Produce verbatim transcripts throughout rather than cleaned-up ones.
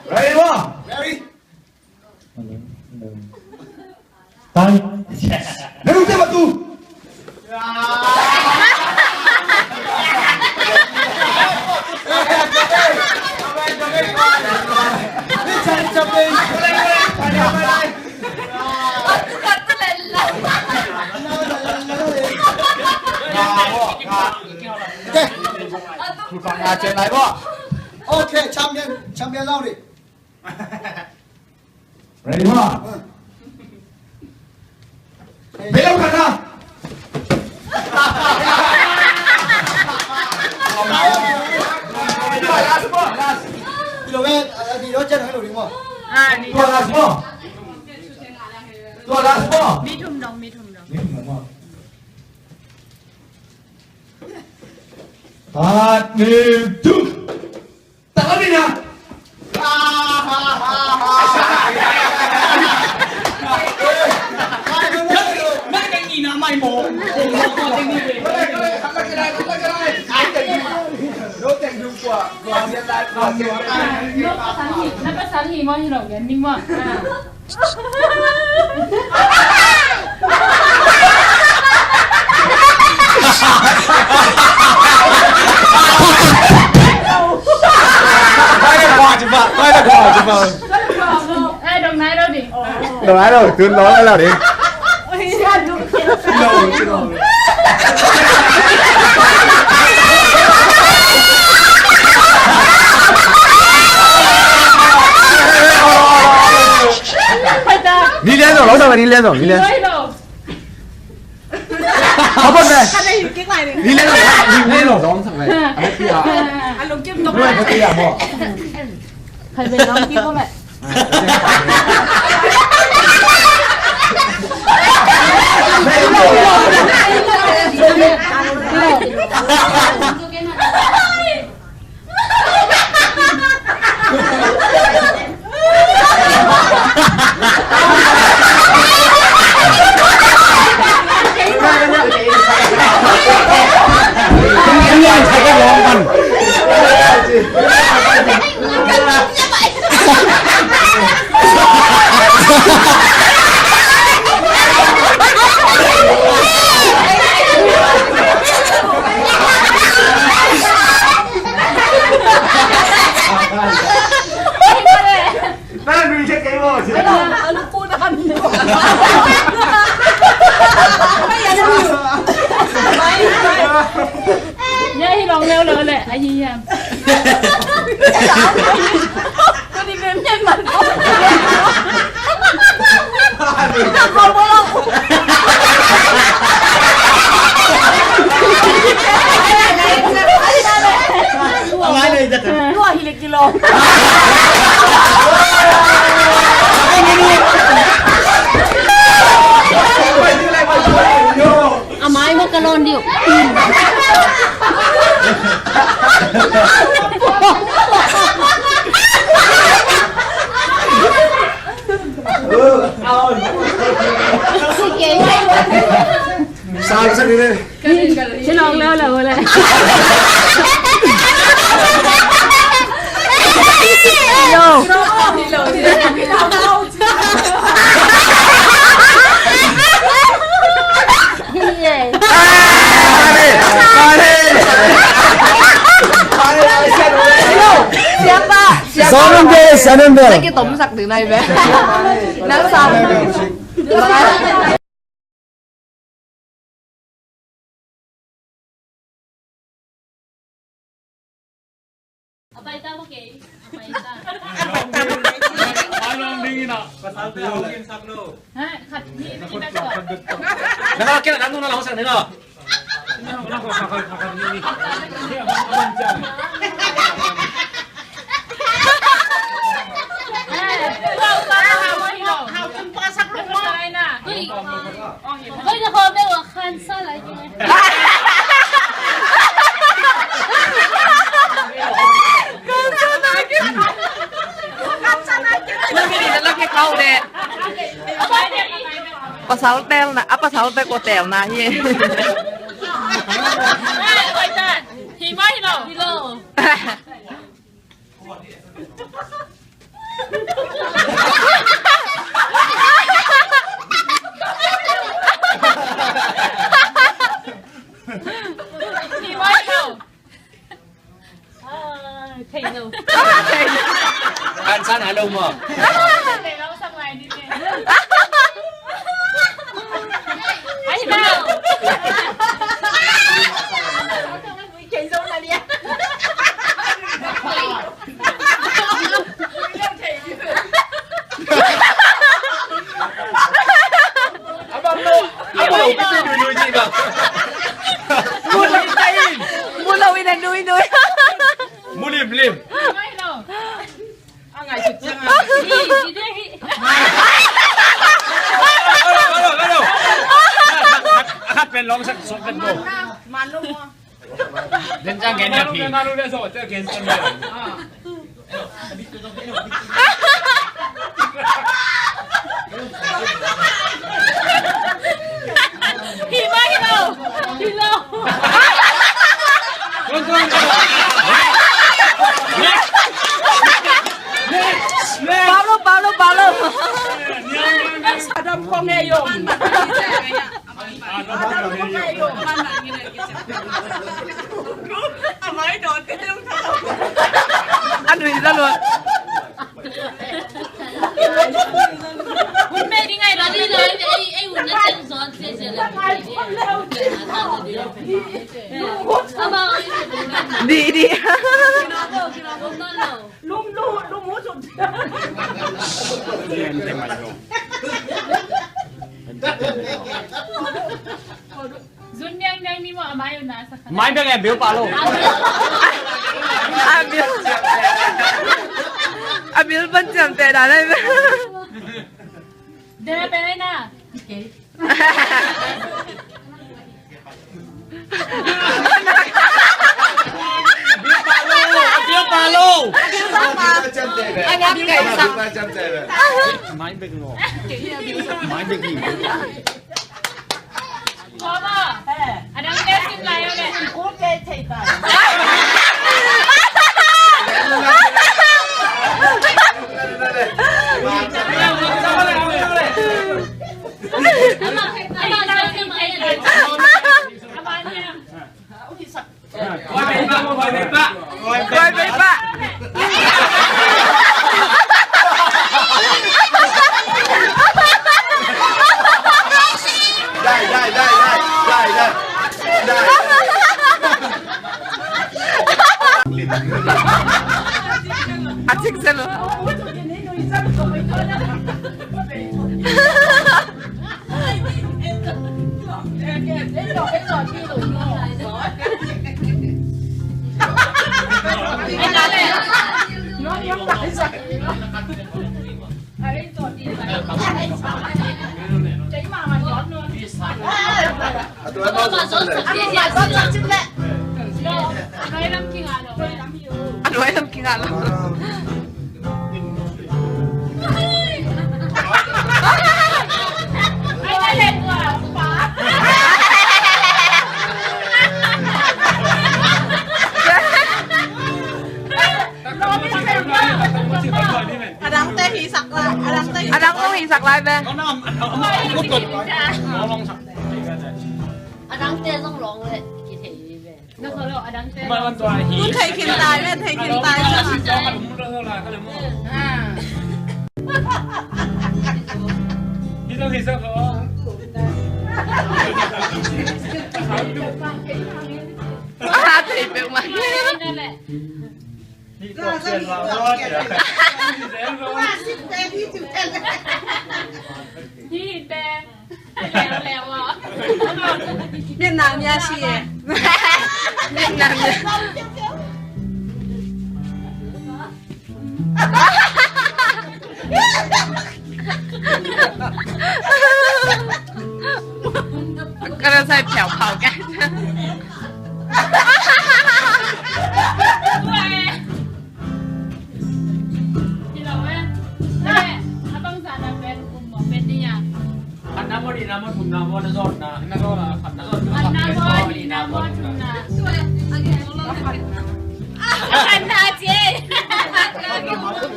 Ready, one. Ready. Tan. Yes. Ready, one, two. Okay, champion, champion lau dih. Ready, one. Bel khat na. Tua last ball, last. Tua last ball. Tua last ball. Mi thum dong, mi thum dong. Mi thum dong. Khat, nih, thum. Ai, dong nai lo ding. Dong nai lo, tun lo nai lo ding. Ni lian lo, lo sa ni lian lo, ni lian. Khawpawt ve. Khat a hi kik lai ding. Ni leng lo, ni leng lo, zong sak ve. A heti a. A lungkim tok. Ni leng heti a maw. Khai ve zong kik ko ve. Ya hi long leo leo le, a hi hiam. Ko ni ben ben man ko. Ko hi le kilo. A mai mo ka lon diu. Sa sa ni le. Ci lawng lawlaw le. Yo. Hi e. Siapa? Siapa? Sanem be, sanem be. Lagi tomsak di nai be. Nang sa. A paita ko kei. A paita. Anong dingin a? Pasal te ako kin saklo. Ha? Khat ni, ni khat ko. Naka kira nanu na lang sa nila. Pasal telna, a pasal tek ko telna hi. Hi ma hi lo. Hi lo. Hi ma hi lo. Thei lo. Kan san a lo maw? Thei lo, sang lai ni. Ai lo. Thei zo na lia. Abang lo, abang lo, kitu dulu cik bang. Mulim kain. Mulau ina nui nui. Mulim, lim. Halo, halo, halo, halo. Khat, khat pen long sak, sok pen bo. Den chang gen ya phi. Hi ma hi lo. Hi lo. Paulo, Paulo, Paulo. Adam kong e yom. Anui la lua. Hun mei ding ai lo, ding lo, ei, ei, hun na ten zon se se la. Di, di. Lum, lum, lum, lum. Zun niang niang ni mo, a mai u na sa kha. Mai bek e, bil pa lo. A bil. A bil ban ciamteh dan ai. De pe na. A bil pa lo, a bil pa lo. Mai bek lo. Mai bek ni. Adang te sim lai o le. Koi bei pah, koi bei pah. Koi bei pah. Dai, dai, dai, dai, dai, dai. Dai. A cik se lo. A nuai lam kingah lo. Adang te hi sak lai, adang te hi sak lai be. Adang te zong long le kithei be. Thei khin tai ve, thei khin tai ve. Thei peuhmah. Việt Nam ya si e. Việt Nam ya. Ka na sai phiau phau ka. Hi lo e. Abang sa na pen kum mo pen ni ya.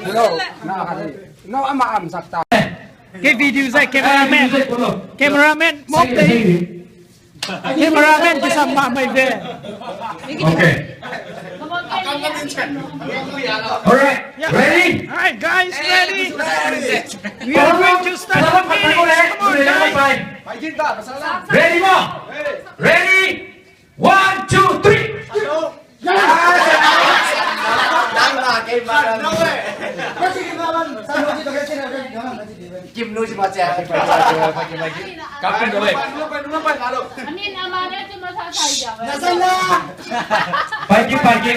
Hello. No, ama am sakta. Kei video zai cameraman. Cameraman mawk tei. Cameraman kisam mahmah ve. Okay. Alright. Ready? Alright, guys, ready? We are going to start the finish. Come on, guys. Ready, ma? Ready? One, two, three. Pai ki, pai ki.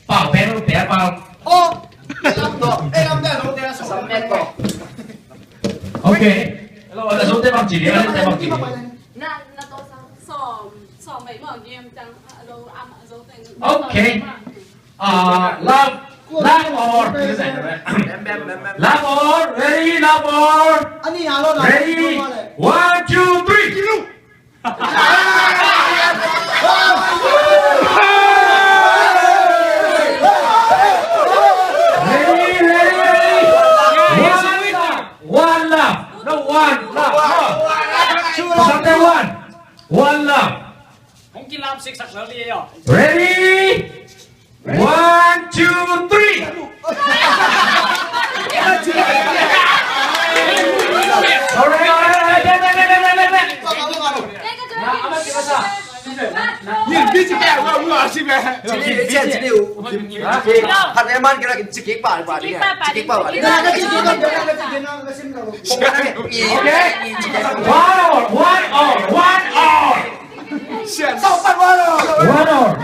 Pau, pen, pen, pau. Okay. Hello, hello, hello. Okay. Uh, love, love or love or, ready, love or. Ready, one, two, three. Ready, ready, ready. One love, one love. No, one love, no. One love. One love. Ready? One, two, three. Alright, alright, alright, back, back, back. Okay. One all, one all, one all. One all.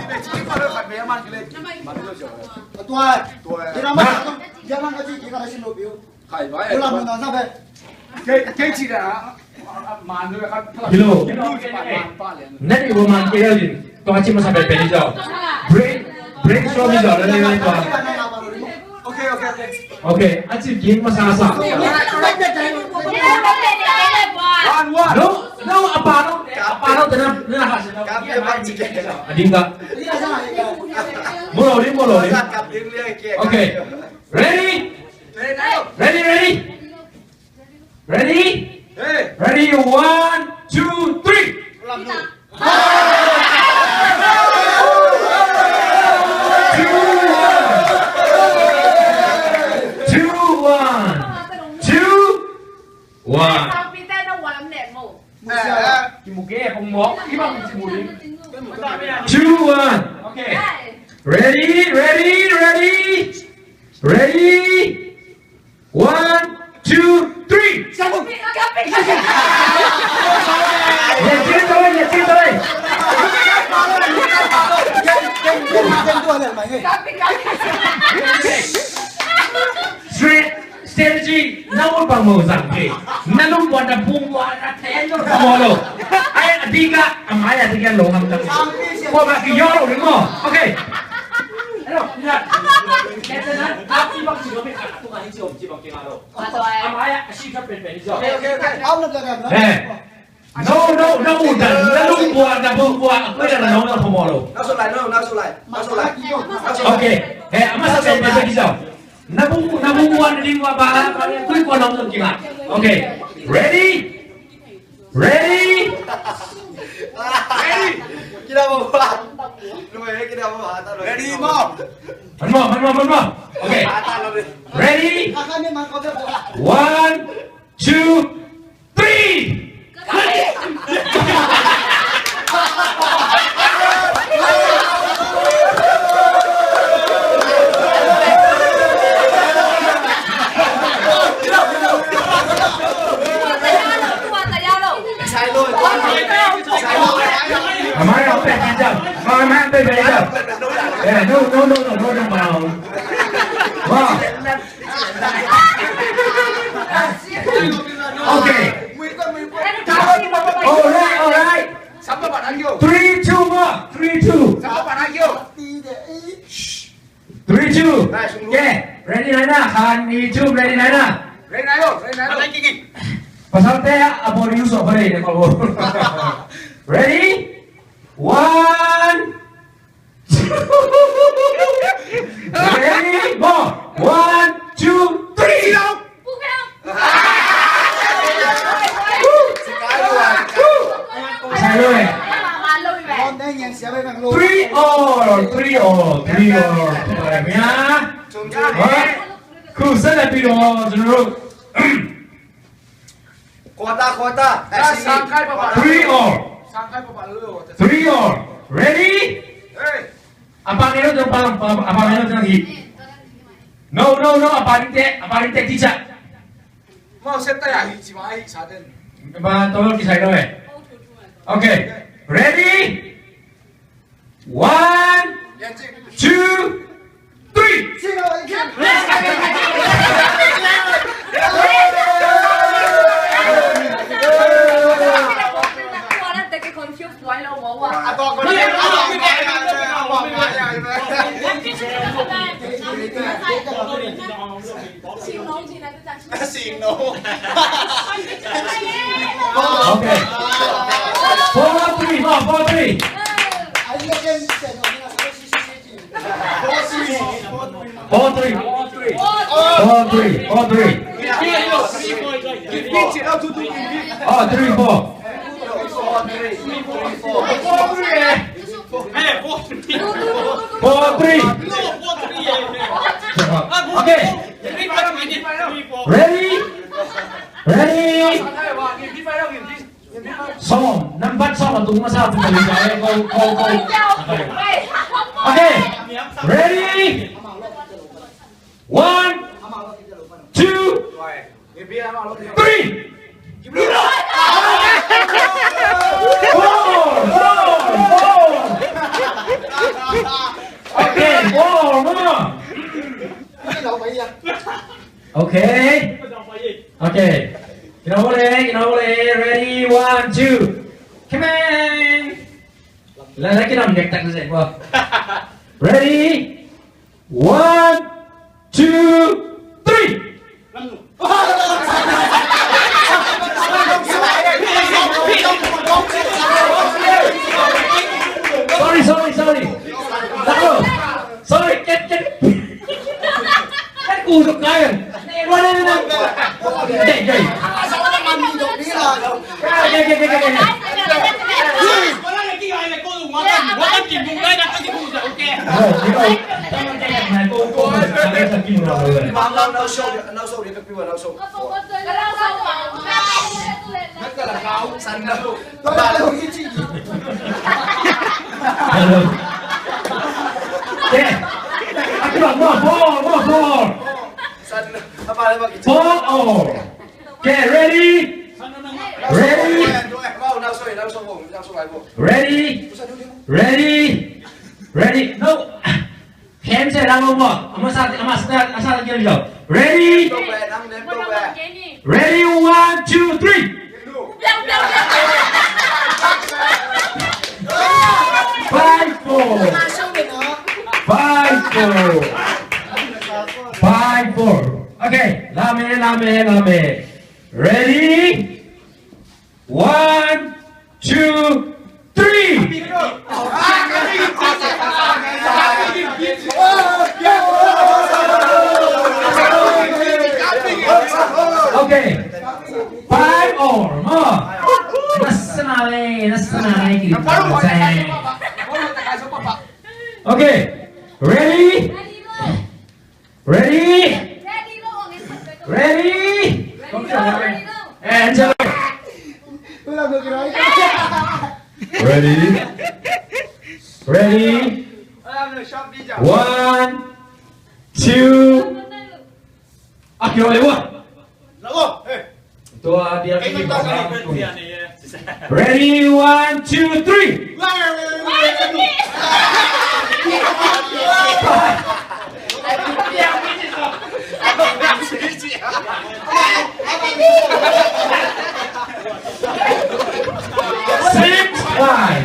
Hello. Nani wa man kei din. Tua ci masa pen pen ni zau. Break, break show ni zau, la ni tua. Okay, okay, okay. Okay, a ci kin masa sa. One, one. No, no, apa no? Apa no, tena, tena ha. A ding ka. Molo ni, molo ni. Okay. Ready? Ready, ready. Ready? Hey. Ready, one, two, three. Two one. Two one. Two one. Two one. Okay. Ready, ready, ready. Ready? One, two, three. Straight strategy. Na ut bang mo zang ke. Na lum buat na bung buat na ten lo mo lo. Ai, a ding ka, a mai a ding ka lo ham tam. Ko ba ki yo lo mo. Okay. No, no, no, udah. Na lum buat, na bung buat, aku dah na nong na pamolo. Okay. Eh, ama sa sa sa sa. Na bung, na bung buat, na ding buat, bala, kui ko nong nong kila. Okay. Ready? Ready? Ready? Ready mo? One more, one more, one more. Okay. Ready? One, two, three. Am I up there? Am I up there? Yeah, no, no, no, no, no, no, no. Wow. Okay. Alright, alright. Three two ma. Three two. Three two. Okay. Ready nai na. Khat, nih, thum, ready nai na. Pasalte a body use of, ready? One. Ready? More. One, two, three. Sai lo eh. Three all, three all, three all. Khuzan a pino, general. Quarter, quarter. Three all. Three all. Ready? A pang ino tang pang, a pang ino tang hih. No, no, no, a pang ino tang, a pang ino tang, teacher. Mau set ta ya hih, cima hih, saden. Ba, tolong kisai lo eh. Okay. Ready? One, two, three. Okay. Four three, no, four three. Four three. Four three. Four three. Four three. Oh, three, four. Four three. Okay. Ready? Ready? Sawm, nambat sawm a tung masa tu balik eh, go, go, go. Okay. Ready? One, two, three. Four, four, four. Okay, four, four. Okay. Okay. Kinaw ulit, kinaw ulit. Ready, one, two. Come on. Lala, kinaw, nek tak na sa. Ready? One, two, three. Sorry, sorry, sorry. Takut. Sorry, ken, ken. Kan kusuk kain. Wala na lang. Jay, Jay. Jay, Jay, Jay, Jay, Jay. Hello. Okay. Akiba, more, more, more, more. Four all. Okay, ready? Ready? Ready? Ready? Ready? No. Cancel, amo mo. Amo sa, amo sa, amo sa, amo sa. Ready? Ready? One, two, three. Five four. Five four. Five four. Okay, lame, lame, lame. Ready? One, two, three. Okay. Five all. More. Nasanale, nasanale. Okay. Ready? Ready? Ready? And ready? Ready? One, two. Aki, wala, wala. Tua dia. Ready, one, two, three. Six five.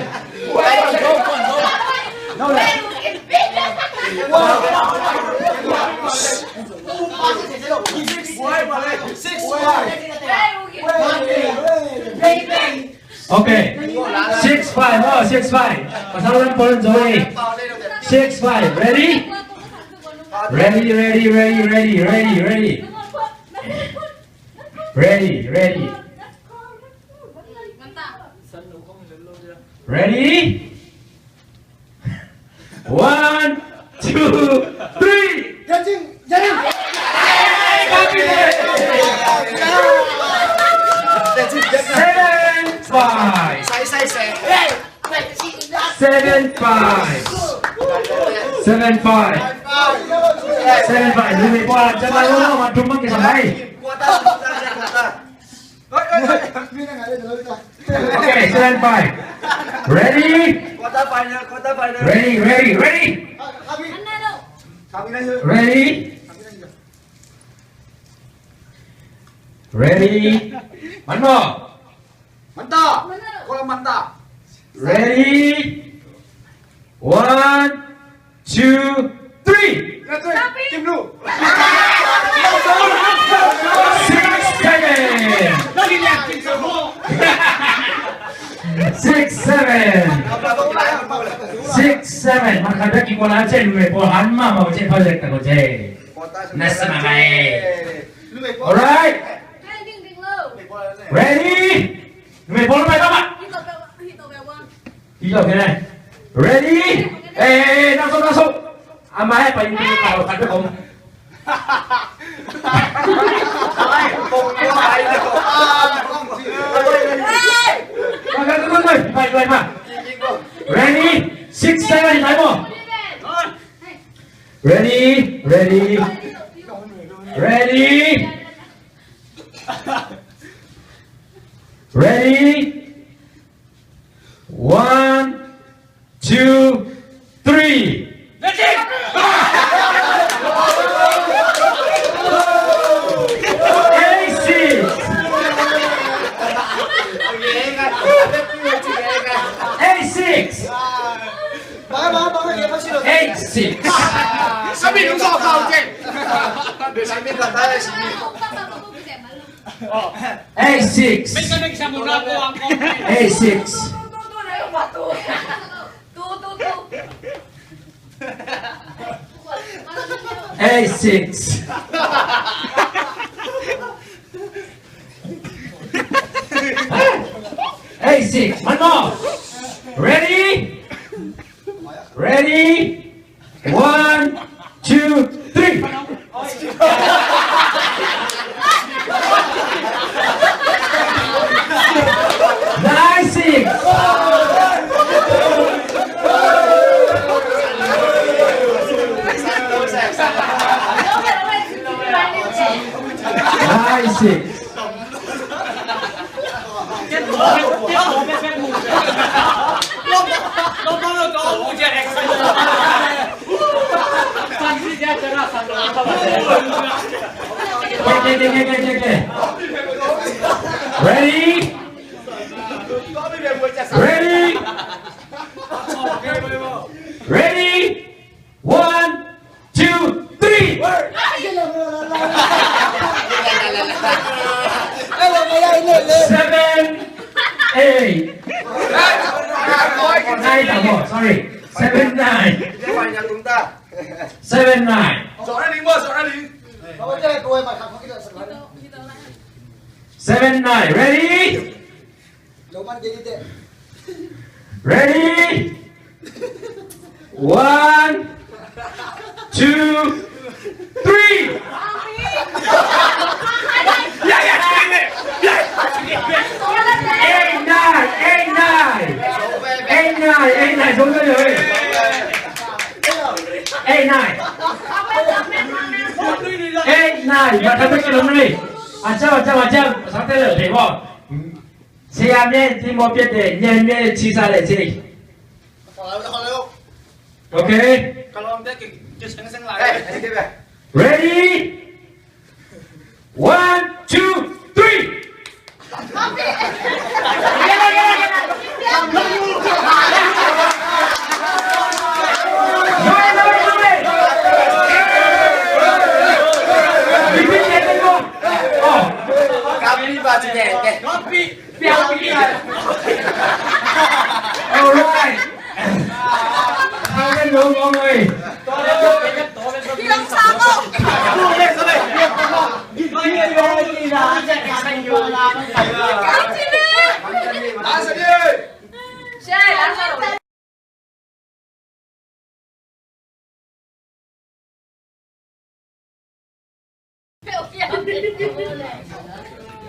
Six five. Okay. Six five. Oh, six five. Pasal lam pon zo eh. Six five. Ready? Ready, ready, ready, ready, ready, ready. Ready, ready. Ready? One, two, three. Seven five. Seven five. Seven five. Seven five. Lu me pua la jama lo ma dum ma ke samai. Okay, seven five. Ready? Quarter final, quarter final. Ready, ready, ready. Ready? Ready? Mano. Mantap. Kau mantap. Ready? One, two, three. Kim Lu. Six seven. Six seven. Six seven. Man khat bek kikuan a cen, me pawl han mahmah cen, pha lek tak ko cen. Nasa na mai. Alright. Ready? Me pawl mai ba ba. Hi lo kene. Ready? Eh, nang sok, nang sok. Ama he pa in tu ka lo kat ko. Ready? Six seven, time mo. Ready? Ready? Ready? Ready? One, two, three. Eight six. Eight six. Eight six. Eight six. Eight six. Eight six. Eight six. One more. Ready? Ready? One, two, three. Nine six. Nine six. Okay, okay, okay, okay, okay. Ready? Ready? Ready? One, two, three. Seven, eight. Nine, tamo, sorry. Seven, nine. Seven, nine. Seven, nine. Ready? Ready? One, two, three. Eight nine, eight nine. Eight nine, eight nine. Eight nine, eight nine. Eight nine. Eight nine. Acau, acau, acau. Sate le, thei bo. Siam ne, ti mo piat de, nyen ne, ci sa le ci. Okay. Ready? One, two, three. Repeat, repeat. Oh. Alright. Hau kan lo ngong oi.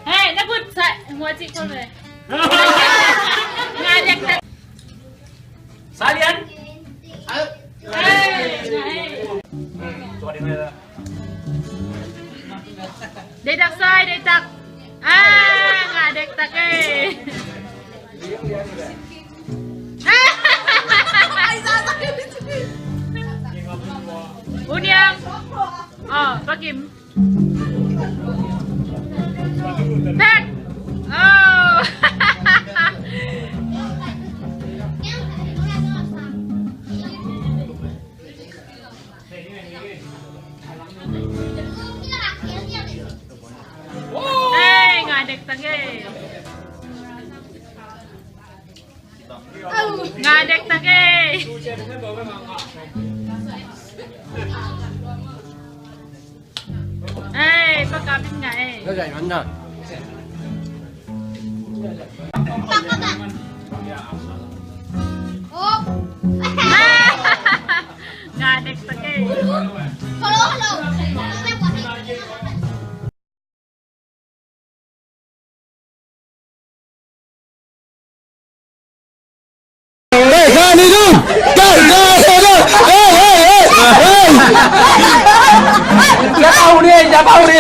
Hei, na khut sa, hua ci ko le. Nga dek tak. Sa lian. Hei, hei. Dek tak sai, dek tak. Ah, nga dek tak eh. Uniang. Oh, Pakim. Back. Oh. Hey, nga dek tak eh. Nga dek tak eh. Hey, pakapin nga eh. Nga dek man na. Nga dek tak eh. Hey, hey, hey, hey, hey. Siapa uni, siapa uni?